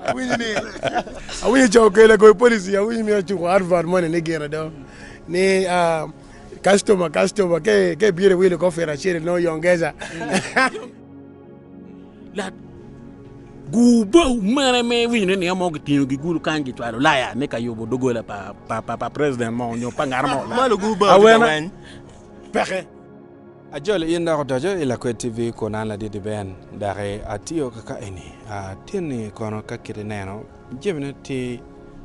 Awinyo ni awinyo co okelo agoyo policy awinyo mito cuko advert moni ni gire do ni ah, customer customer ke ke ibino iwilo coffee acel inongo yongeza. Lat gu bau mene me iwinyo ni niya mo gitingo gigulu kany gicwalo Ulaya ni ka yubo dogola pa pa pa pa president mo nyo pa ngat mo Ma lugu bau tye ka Awene weny. peke. Ajoli in dok odoco i Lakwed TV kun an ladit Ben daki atiyo kaka eni. Atinni kono ka kit ineno jamine tye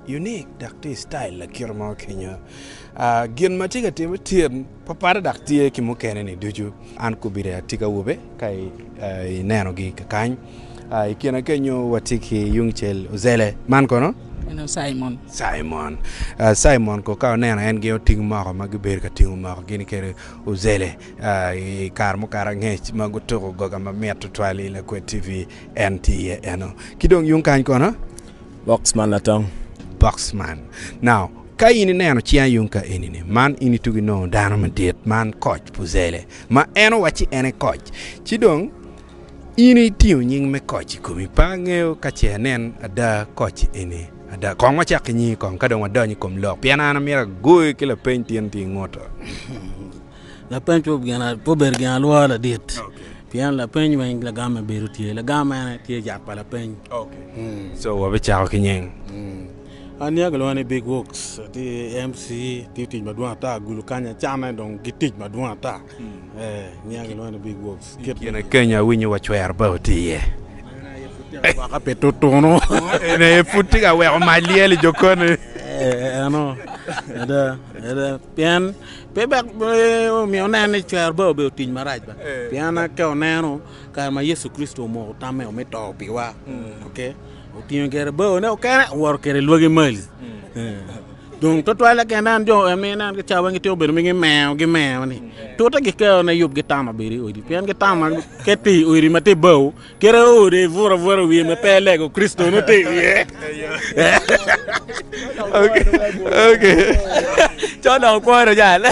unique dok tye i style lakite mo kenyo. Gin ma tye ka time tyen papate dok tye ki mukene ni ducu. An kobedi atye ki awobe ka inenogi kakany. I kine kenyo watye ki yung cel Ozele man kono? Meno Cimon. Cimon. Cimon ko ka oneno en gin oting moko ma gibedo ka tingo moko gini kede Ozele i kare mukato angec ma gutuko goga mamit tutwal i Lakwed TV en tye iye eno. Ki dong yung kany kono? Boxman latong. Boxman. Now, ka in ineno cinga yung ka eni-ni, man in itugo inongo dano madit, man koc Ozele, ma en owacci en e koc. Ci dong in itingo nying me koc i komi. Pe angeyo ka ce anen ada koc eni. Ada, kong wacak ki nyingi kong ka dong wadonyo i kom lok, pien an amito agoyi ki lapeny tin tye inguto. Lapeny pe obedo gin alwora ladit, pien lapeny weng lagamme bedo tye, lagam ene tye yat pa lapeny. So wabicako ki nying. An nyinga kilwonga ni Big Works, atye MC, atiyo tic madwong ata, agulu kany acane dong ki tic madwong ata. Nyinga kilwonga ni Big Works. I kine kenyo awinyo wa cwero bao tye iye. Gwaka pi tutunu. En aye pud tye ka weko mac lyel i jokoni. Eno, ada, ada. Pien pe bek omiyo onen ni cwero bao obedo tic marac ba. Pien ka oneno kare ma Yecu Kricito omoko tamme me to piwa, okay, otingo gire baone okene owoto kwede lwagi mali. Dong twatwal ka inen jo emi inen ki cawa gitye obedo ma gimeo gimeo ni tute gikeo ne yub gitama bedo i odi pien gitama ke tye i odi ma tye bao kite odi ibuto abuta i wiye ma pe lego Kricito nongo tye i wiye. Okay. Okay. Con dok okworo jal.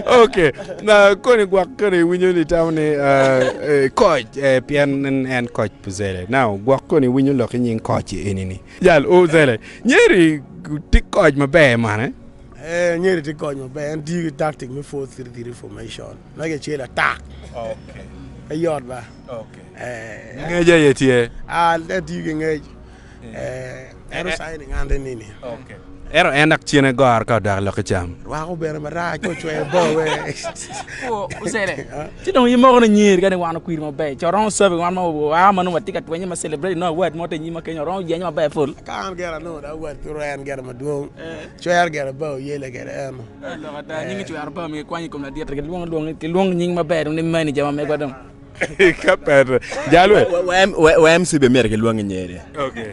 Okay. Na koni gwok koni iwinyo ni itamo ni eh, koc eh, pien en, en koc Puzele. Now gwok koni iwinyo lok i nying koc eni ni. Jal Ozele, nyeri tye koc maber man eh? Eh, nyeri tye koc maber. En tiyo ki tactic me 4-3-3 formation. Ma kicelo atak. Pe yot ba. Eh, Ngec aye tye. ah, en tiyo ki ngec. Eh, en osigning ante nini. Ento en dok cine goro ka odok i lok ki cam. Rwako bene marac ka ocweyo bawe. Ocele. Ci dong imoko ni nyeri ka ni wan okwiri maber. Co romo sabi wan ma waa ma nongo watye ka twenye ma celebrate nongo award mo te nyima kenyo romo yenye maber full. Ka an gire anongo dong award ki ren gire madwong. Cwer gire bao yele gire eno. Lok ada nyingi cwero bao myero kikwany i kom ladit kilwong kilwong nying maber dong ni manager ma megwa dong. Ka pete. Jalwe. Wa MC be myero kilwongi nyeri. Okay.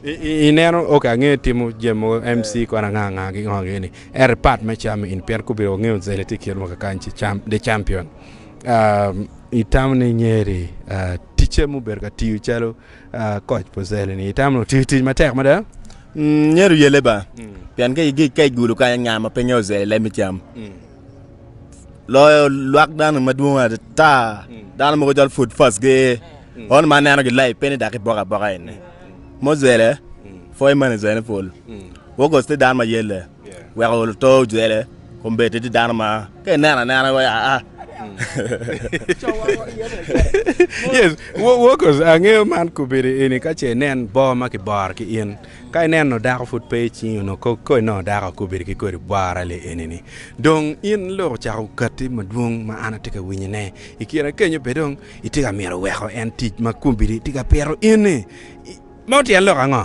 Ineno ok angeyo timo jami mogo MC kono anga anga gi ngo gini ento i part me cam in pien kobedo wangeyo Zele tye i kinwa kakany ci the champion itamo ni nyeri ticce mubedo ka tiyo calo koc pa Zele ni itamo ni otiyo tic matek mada? Nyeri oyelle ba pien ka igulo kany nga ma pe ngeyo Zele leb me cam loyo lwak dano madwong ata dano mogo calo food first gi Ono ma aneno gi live pe ni dok iboko aboka eni. Mozele pwoy mani zene pol. Wokos tye dano ma yelle weko oto ojwele kombeddi tye dano ma ka ineno anena wa aa. Yes, Wokos angeyo man kobedo eni ka ce inen bor ma kiboro ki in. Ka ineno dako pud pe i cingi onongo ko inongo dako kobedo ki kodi bwara li eni ni. Dong in lok ocako kati madwong ma an atye ka winyone i kine kenyo be dong Itye ka mito weko en tic ma kombeddi tye ka pito in-ni. Meno tyen lok ango?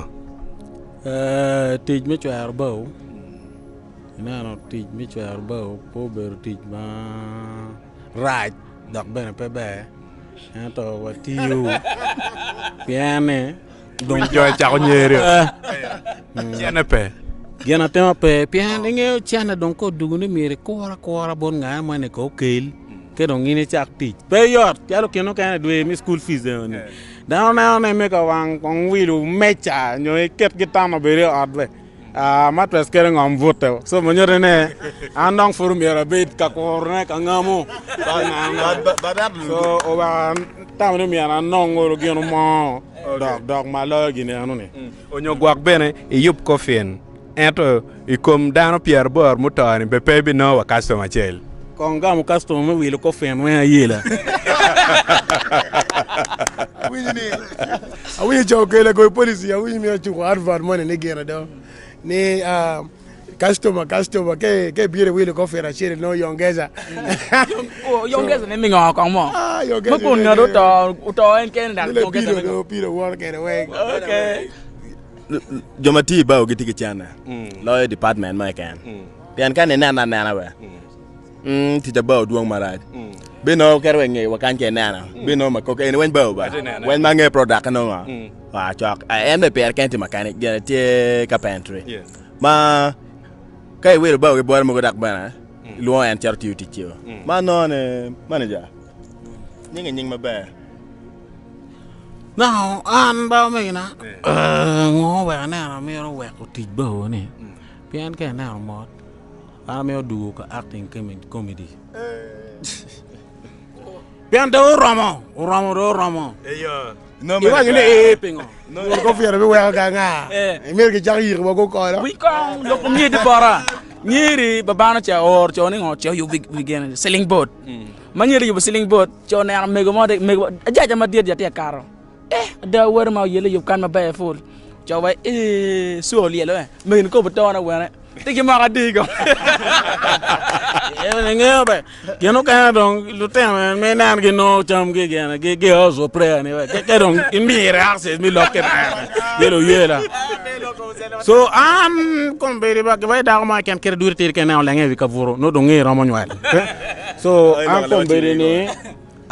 Tic me cwero bao, ineno tic me cwero bao pe obedo tic marac dok bene pe ber ento watiyo pien ni dong jo ecako nyeri cene pe. Gin atima pe pien ingeyo cene dong ka odwogo ni myero ikur akura bot ngat moni ka okel. Ka dong in icak tic, pe yot calo kine mukene dwe me school fees eni dano neno ni me ka wang kong wilo meca nyo iket ki tama bed i ot be mattress kede ngom bute so ma nyuto ni an dong pud myero abed ka kurone ka ngamo so oweko. Atamo ni myero anong olo gino mo dok dok ma loyo gin eno-ni. Onyo gwok bene iyub coffin ento i kom dano pyeraboro muto-ni be pe ibinongo wa kastoma acel. Kong gamo kastoma me wilo coffin weng ayela. Awinyo ni awinyo co okelo goyo policy awinyo mito cuko advert moni ni gire do ni ah, customer customer ke ke biro wilo coffin acel nongo yongeza. Yongeza ne mingo kong mo. Ah, yongeza. Ma kun ngat oto oto en kene dok Lele yongeza pilo mingo. do pilo woro kede weng. Okay. Jo ma tiyo i bao gitye ki cente loyo department mo keken. Pien ka nineno anena we, mm, tic abao dwong marac. Bino kadi wa inge wa kany ka ineno, bino ma koko eni weny bao ba. Weny ma nge product nongo. Ah, cok. Ah, en bene pire kene tye mechanic, gine tye carpentry. Ma ka iwilo bao ki bote mogo dok bene lwongo en cito tiyo ticci-o. Ma nongo ni manager, nyinge nying maber. Now, an ba omegina, ngo wek aneno amito weko tic bao ni, pien ka ineno mot, an amito dugo ka acting comedy. Pien dong oromo, oromo dong oromo. Iwaco ni ee pingo? Won kofira biweko ka nga? Imito gicak yiko wa gukolo. Wi kong lok kom nyeri bota. Nyeri babana ca or co ni ngo ce oyub wi gene ceiling board. Ma nyeri yubo ceiling board ce oneno mego mo mego ajaja madit ja tye ka kato. Eh ada wode ma oyelle yub kany maber pul. Co wa ee suko olyelo eh mego ni kobo tone wene. Tye ki mwaka adi ko? En ingeyo be gin okene dong lutino me neno gi nongo cam gi gene gi gi house of prayer ni ke ke dong imire access mi lok ki yelo yela so an kombeddi ba giwai dako mo keken kite duri tiri kene olenge i wi kabuto nongo dong nge romo nywal so an kombeddi ni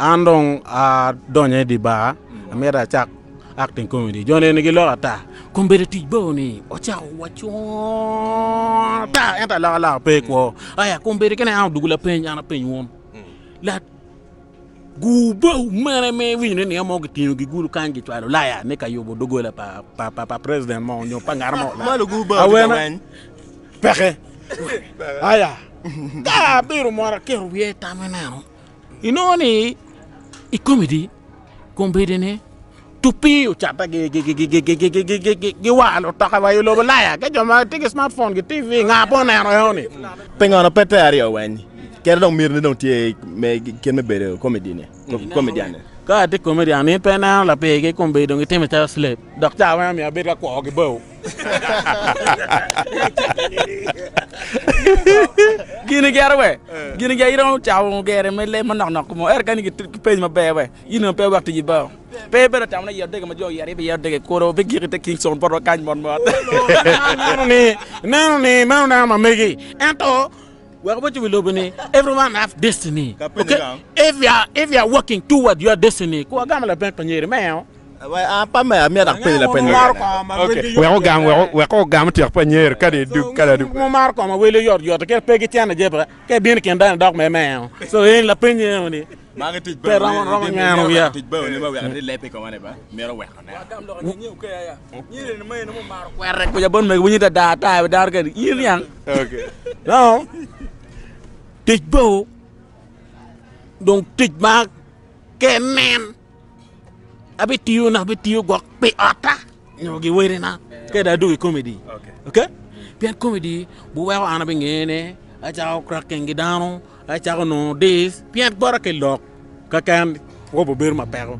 An dong adonyo i dye bar, amito acak acting comedy. Jo neni giloko ata, kombeddi tic bao ni ocako wacon ata ento alokaloka pe i kwo. Aya kombeddi kene an odwogo lapeny an apeny wun, la gur bao mene ma iwinyo ni nino mo gitingo gigulu kany gicwalo Ulaya ni ka yubo dogola pa pa president mo nyo pa ngat mo Ma lugur bao tye ka weny. Peke. Aya ka abedo mot aketo wiya i tam ineno. Inongo ni i komedi kombeddi-ni tupi ocatte giwalo otoka wa i lobo Ulaya ka jo ma tye ki smartphone ki TV nga pe oneno eno-ni. Pingo pe te aryo weny kadi dong mitini dong tye me kit me bedo komedi ni komedian ni? Ka atye komedian in pe ineno lapir ki kombeddi dong gitime calo slave dok ca weng omyero abed ka kwogi bao. Gini gero we gini gero iromo camo gere me leb manok nok mo ento kani gipenyi maber we in onongo pe iwek tic i bao pe ibedo tamo ni yero dege ma jo oyero ibiyero dege kulu bigik ite Kingston botwa kany mot mot. Neno ni neno ni meno neno ma megi ento wek waco wi lobo ni everyone have destiny okay if you are if you are working toward your destiny ku agamo lapeny pa nyeri meo. Wek ogam tyek pa nyer kadi idug kadi adug. Mumaro koma welo yot yot ke pe gicene jebra ke bino kin dano dok me meo. So in lapeny eno ni pe romo romo nyweno wiya. No tic bao dong tic ma ke nen. Abitiyo na abitiyo gwok pi otta nyo giwedina ka dong adwogo i komedi ok pien komedi biweko an abingene acako cracking ki dano acako nongo dic pien bota ki lok keken wobo bedo ma peko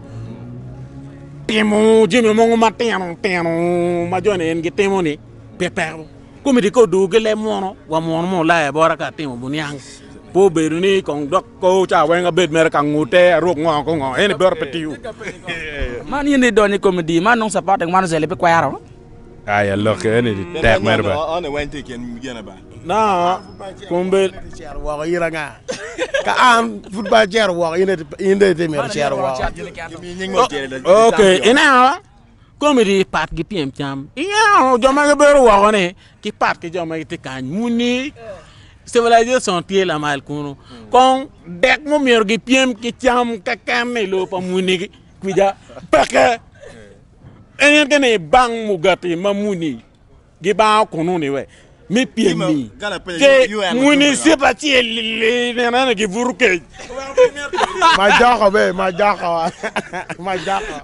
timo jami mogo matino tino ma joni en gitimo ni pe peko komedi ka odwogo ki leb muno wa muno mo olaya bota ka atimo buniang pe obedo ni kong dok Kor ca weng abed mere ka ngute aruk ngo ko ngo eni bero pe tiyo. Man in idonyo i komedi man nongo supporting man ozeli pi kwero. Aya lok eni tek mere ba. No kumbe Cero woko in anga? Ka an pud ba acero woko in in dong ite mito cero woko. Okay ineno komedi pat ki pyem cam ineno jo ma gibedo woko ni ki pat ki jo ma gitye kany muni civilization tye lamal kunu kong dek ma myero gipyem ki cam keken i lobo pa muni kwica peke en kene ibang mugati ma muni gibango kunu ni we. Me pyem-mi. Ci municip acel-li nino eno gibuto kec. Majoko be, majoko, majoko.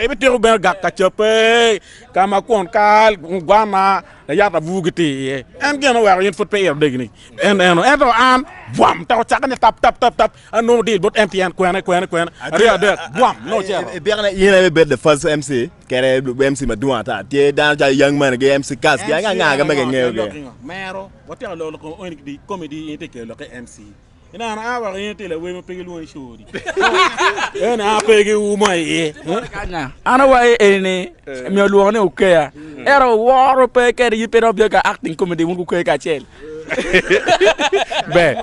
Ibitiko bene gak ka cobbe ka ma kwon kal, gwana, layat abur gitye iye. En gin oweko in pud pe ito degini. En eno, ento an bwam, tek ocakke ni tap tap tap tap. Anongo deal bot MTN kwene kwene kwene aryo adek bwam nongo ocito. Ibika ni in aye ibed the first MC kede MC madwong ata tye dano calo Young Money ki MC Cass ki anga anga ma kingeyo gi. Mero watyeko lok lok kom eni comedy in itye kelo lokke MC ineno a weko in itye lawer ma pe gilwongi shori eni a pe giumo iye. An awaco eni ni myero olwongo ni okeya ento woro pe kede in pe iromo bino ka acting comedy wun gukeyo kacel. Ber.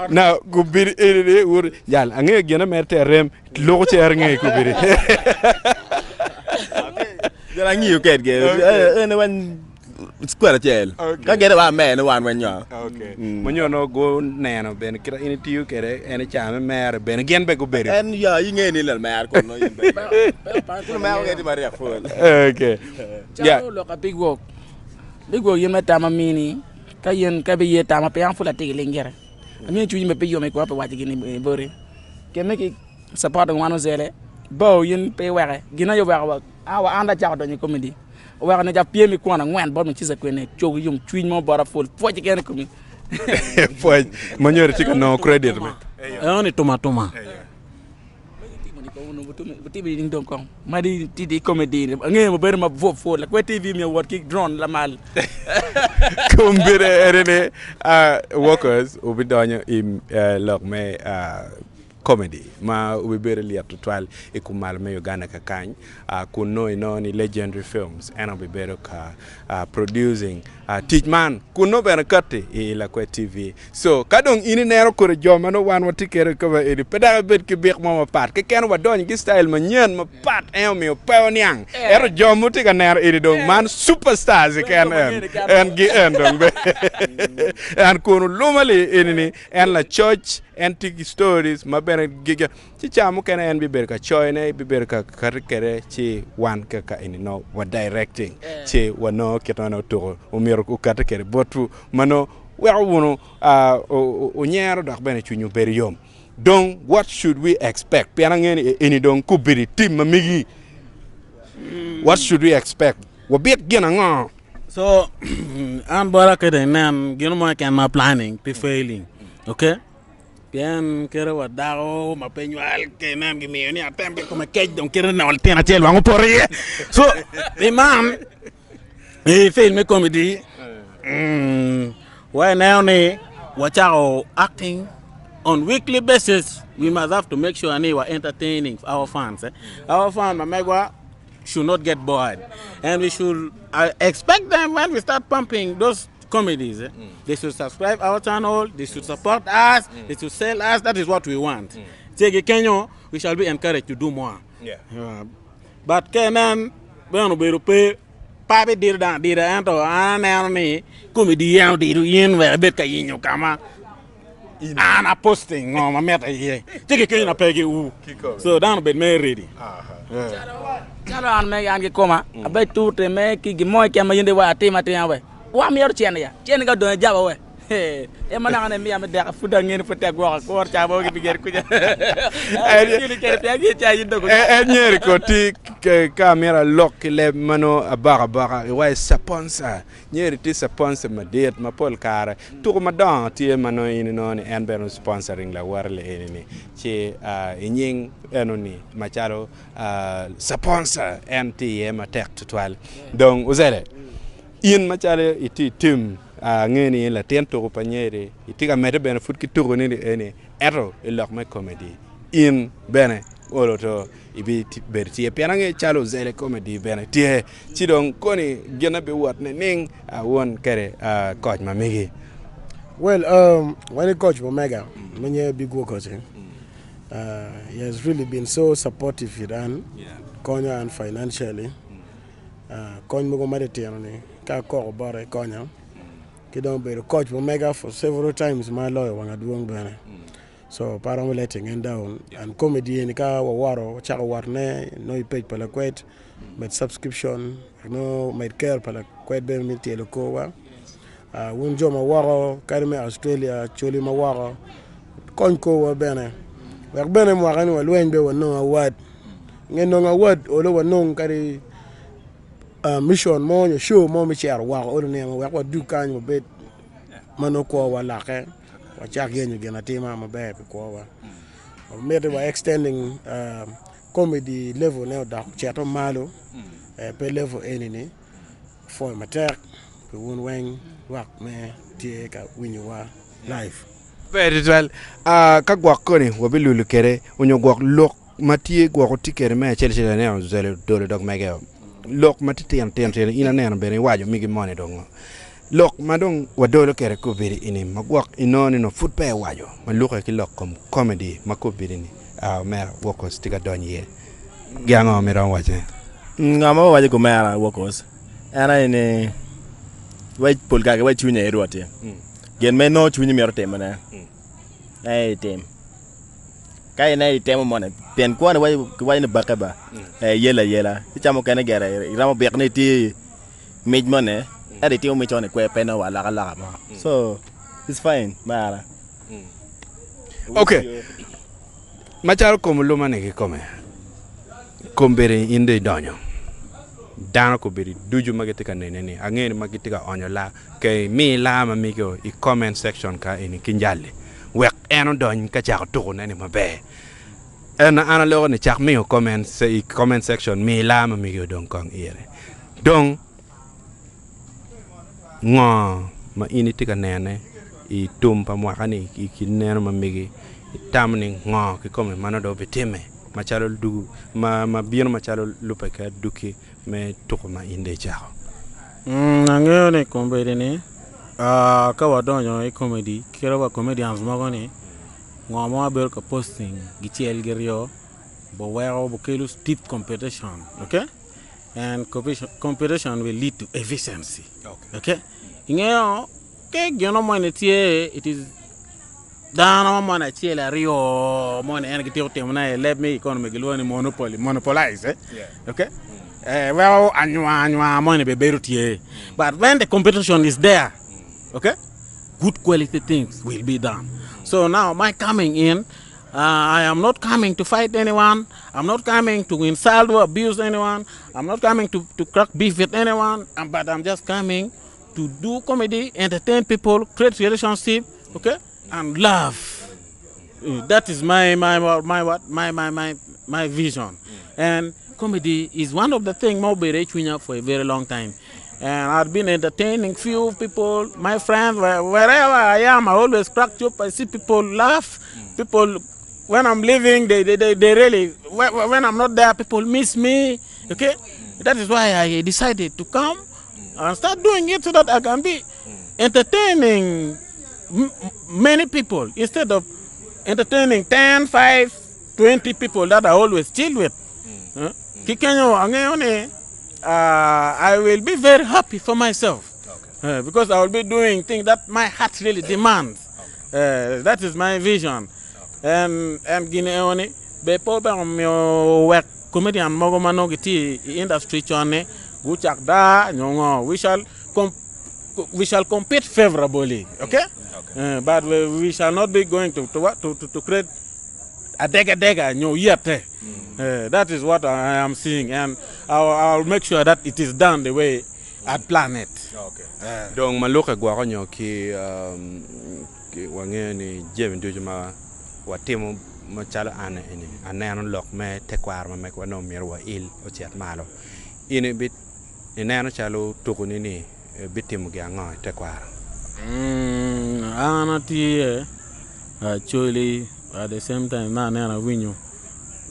Now, gubidi eni ni wur jal angeyo gine mere te rem loko cer nge kubidi. Jal angiyo kedgi. Ene wan square acel. Ka gede wa me ne wan wenyo. Okay. Munyo no go neno bene kita in itiyo kede en icame mere bene gin be gubedo. En ya inge ni lel mer kun no in be. Kun mer ngeti maria full. Okay. Yeah. Calo lok a big work. Big work yin me tama mini Ka yen ka ibiye tama pe an pud atye ki ling gire. Amiyo cwinyi bene pe yom i koma pi waco gin boti. Kemme ki support wan ozele bao yin pe iweke. Gin aye oweko wa a wa an dong acako donyo i comedy. Oweko ni ca pyem i kwon angwen bot Mucica kwene cogo yom cwiny mo bota pol pwoc keken i komi. Pwoc ma nyo itye ka nongo credit me. Eno ni tuma tuma. Madi tidi comedy angeyo mabedo ma bwop pwod lakwed TV miyo wot ki drone lamal. Kombeddi ene ni workers obidonyo i lok me comedy ma obibedo lyet tutwal i kom malo me Uganda kakany kun nongo inongo ni Legendary Films en obibedo ka producing tic man kun nongo bene katti i Lakwed TV. So, ka dong in ineno kodi jo ma nongo wan watye kwede i koma eni, pe dok ibed ki bik mo mapat. Keken wadonyo ki style manyen mapat, en omiyo pe oniang. Ento jo ma wutye ka neno eni dong man superstars keken en, en gi en dong be. En kun oluma li eni ni en lacoc, en tye ki stories ma bene gi ci ca mukene en bibedo ka coyone, bibedo ka kati kwede ci wan kaka eni nongo wa directing ci wanongo kit ma nongo tuko omyero okati kwede botwu ma nongo weko wunu wunyero dok bene cwinywu bedo yom. Dong what should we expect? Pien angeyo ni eni dong kobedo i tim ma megi. What should we expect? Wabit gin ango? So an bota kede inen gin mo keken ma planning pi failing okay pien kede wa dako ma pe nywal ke inen gimiyo ni atem ki kome kec dong kite nongo litino acel wang opoto iye so pi man I film me comedy wa ineno ni wacako acting on weekly basis we must have to make sure ni wa entertaining our fans our fans ma megwa should not get bored and we should expect them when we start pumping those comedies they should subscribe our channel they should support us they should sell us that is what we want ci ki kenyo we shall be encouraged to do more. But ka inen bene obedo pe pe abidiro dano adira ento an aneno ni komedi en odido in wek ibed ka yenyo ka ma an a posting ngo ma mitte iye ci kikenya na pe ki ur so dano obed mere ready. Calo an mege an kikoma abe tute me ki gin mo keken ma in dong iwaco atim atima we wa myero cene ya cene ka odong ijaba we en ma naka ne miya me deka pud ange ni pud te agwoka kor ca mo gibigero kuca En nyeri ko ti ka myero alok ki leb ma nongo aboko aboka iwaci caponca nyeri tye caponca madit ma pol kare tuko madongo tye ma nongo in inongo ni en bene sponsoring lawote li eni ni ci inying eno ni macalo caponca en tye iye matek tutwal dong ozele In macalo itye i tim, angeyo ni in latin tuko pa nyeri, itye ka medde bene pud ki tuko ni eni, ento i lok me comedy in bene olo to ibibedo tye pien angeyo calo Ozele comedy bene tye, ci dong koni gine biwot nining wun kede koc ma megi? Well, wan i koc pa omega ma nyinge Big Workers, he has really been so supportive with an, konyo an financially. Kony mogo matitino ni ka akoko bote konya ki dong obedo koc pa omega for several times ma aloyo wang adwong bene. So pe aromo letting en down and comedy eni ka wawoto wacako wotone nongo i page pa lakwed med subscription nongo med kero pa lakwed bene me tyelo korwa. Wun jo ma woko kadi me Australia Acholi ma woko kony korwa bene wek bene mwaka ni walweny bene wanong award nge nongo award olo wanong kadi mission mo nyo show mo me cito woko olo nino wek wadug kany wabed ma nongo kwowa olokke. Wacak yenyo gin atima maber pi kwowa. Wamiti wa extending comedy level ne odok cito malo pe level eni ni pwoyo matek pi wun weng lwak me tye ka winyowa live. Ber tutwal. Ka gwok koni wabilulo kwede onyo gwok lok ma tye gwok wutye kwede me acel acel aneno ozelo dolo dog mege lok ma titino tino tino in aneno bene iwaco migi moni dong lok ma dong wadolo kwede kobedi eni ma gwok inongo ni nongo pud peya iwaco ma lukke ki lok kom comedy ma kobedi ni omera Wokos tye ka donyo iye gin ango ma iromo wacone? Ngo ma wawaco i kom omera Wokos en aye ni wec pol kare giwaco cwiny aye rwot-ti gin ma inongo cwinyi mito timone aye itim. Ka ineno itemo moni pien kwoni kiwaco ni bakke ba iyelo ayela ci ca mukene gire iromo biko ni itye mic moni ento itimo mic moni kwer pe nongo wa alokaloka mo so it's fine mara. Ok macalo kom oluma-ni kikome kombeddi in dong idonyo dano kombeddi ducu ma gitye ka nene-ni angeyo ni ma gitye ka onyo laa Ke imi laa ma mego i comment section ka eni ki njali wek en odony ka cako tuku ne ni maber. En an aloko ni cak miyo comment i comment section mi laa ma megi odong kong ire. Dong ngo ma in itye ka nene i tum pa mwaka ni i kit neno ma megi itamo ni ngo kikome ma nongo dong obitime macalo dugu ma bino macalo lube ki aduki me tuku ma in dong icako. Angeyo ni kombeddi ni ka wadonyo i comedy kit wa comedians mogo ni ngo ma wabedo ka posting gicel giryo weko kelo stiff competition okay and competition will lead to efficiency okay ingeyo Ka gino moni tye it is dano moni acel aryo moni en gitiko timone i leb me economy gilwongo ni monopoly monopolize eh? Okay eh, weko anywa anywa moni bene bedo tye but when the competition is there okay good quality things will be done so now my coming in uh, I am not coming to fight anyone I'm not coming to insult or abuse anyone I'm not coming to, to crack beef with anyone um, but I'm just coming to do comedy, entertain people, create relationship, okay, and love. That is my my my what my my my my vision. And comedy is one of the things ma obedo i cwinya for a very long time. And I've been entertaining few people, my friends, wherever I am, I always crack joke. I see people laugh. People, when I'm leaving, they, they, they, they really, when I'm not there, people miss me. Okay? That is why I decided to come and start doing it so that I can be entertaining many people instead of entertaining 10, 5, 20 people that I always chill with. Ki kenyo angeyo ni I will be very happy for myself because I will be doing things that my heart really demands. That is my vision. And and gin eo ni be pe obeko omiyo wek comedian mogo ma nongo gitye i industry con-ni gucak daa nyo ngo we shall we shall compete favorably okay but we shall not be going to to what to to create adegadega nyo yette that is what I am seeing and I will make sure that it is done the way I plan it. Dong ma lukke gwoko nyo ki Wangeyo ni jami ducu ma watimo macalo an eni aneno lok me tekwaro ma megwa nongo myero wail ocit malo. In ineno calo tukuni ni bitimo gin ango i tekwaro? An atye Acholi at the same time ma aneno awinyo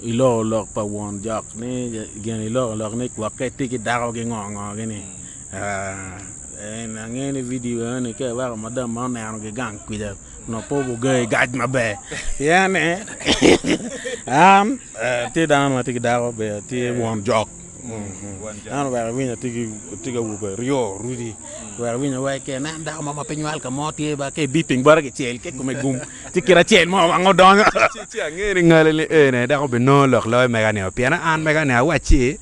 iloko lok pa won jok ni gin iloko lok ni gwokke itye ki dako ki ngo ngo gini. Angeyo ni vidio eni ka iweko madam ma oneno ki gang kwica onongo pe obugayi gac maber pien ni an atye dano ma tye ki dako bene atye won jok. An oweko iwinyo atye ka wubo ryo rudi wek iwinyo wai ke nen dako mo ma pe nywal ka mo tye ba ke biping bote kicel ke kome gum ci kit acel mo wange odonyo. Ci angeyo ni ngale ni ene dako obinongo lok loyo mega ni pien an mega ni awacci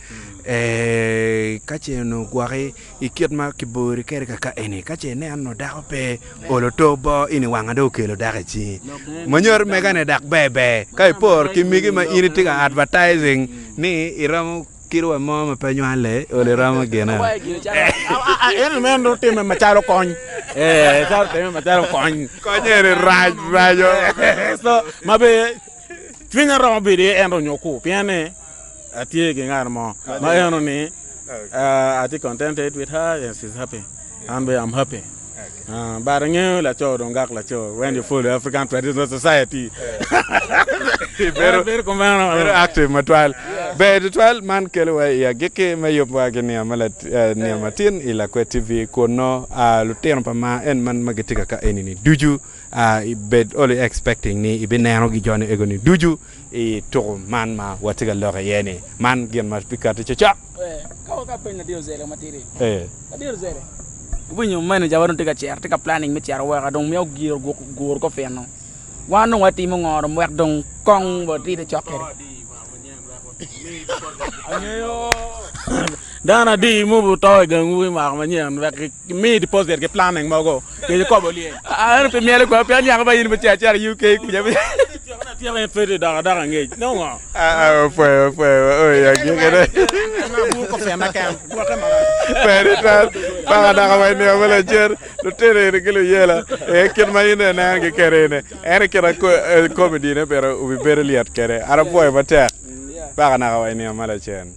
ka ce onongo gwoki i kit ma kibori kwede kaka eni ka ce ineno onongo dako pe olo to boo ini wanga dong okelo dako i cingi ma nyuto mega ni dok ber ber ka iporo ki megi ma in itye ka advertising ni iromo kit wa mo ma pe nywale olo iromo gine. Ento meno dong timme macalo kony ee calo timme macalo kony. Kony eni rac raco. So ma be cwinya romo bedo iye ento nyo ku pien ni atye ki ngat mo ma eno ni atye contented with her and she's happy an bene I'm happy but angeyo laco dong gak laco when you follow African traditional society bedo kumeno bedo active matwal ber tutwal man kelo wa i agikki me yubwa ki nino matin i Lakwed TV kun nongo lutino pa mar en man ma gitye ka eni ni ducu Ibed only expecting ni ibinenogi joni egoni ducu i tuku man ma watye ka lok iye ni. Man gin ma bikati cocok. Ka wa ka penyo latin ozele matidi. Latin ozele. Iwinyo manager wa dong tye ka cito, tye ka planning me cito woko dong miyo giro guro ko fino. Wan dong watimo ngo dong wek dong kong watide cok kwede. Angeyo dano adi mubu to i gangwu i mwaka manyen wek kimi deposit ki planning mogo kec kobo lyel. Ento pe myelo kwa pien nyako ba in bicito acita i UK kuca. Atyeko in pedi dok adok angec nongo ngo? Opwoyo opwoyo oyo agikene. Bur kofena ken gwoke marac. Pedi twal paka dako ma inio me lacen lutino eni ki luyela ee kit ma in ineno ki kede eni en kit ma comedy ne bene obibedo lyet kede an apwoyo matek paka naka wa inio ma lacen.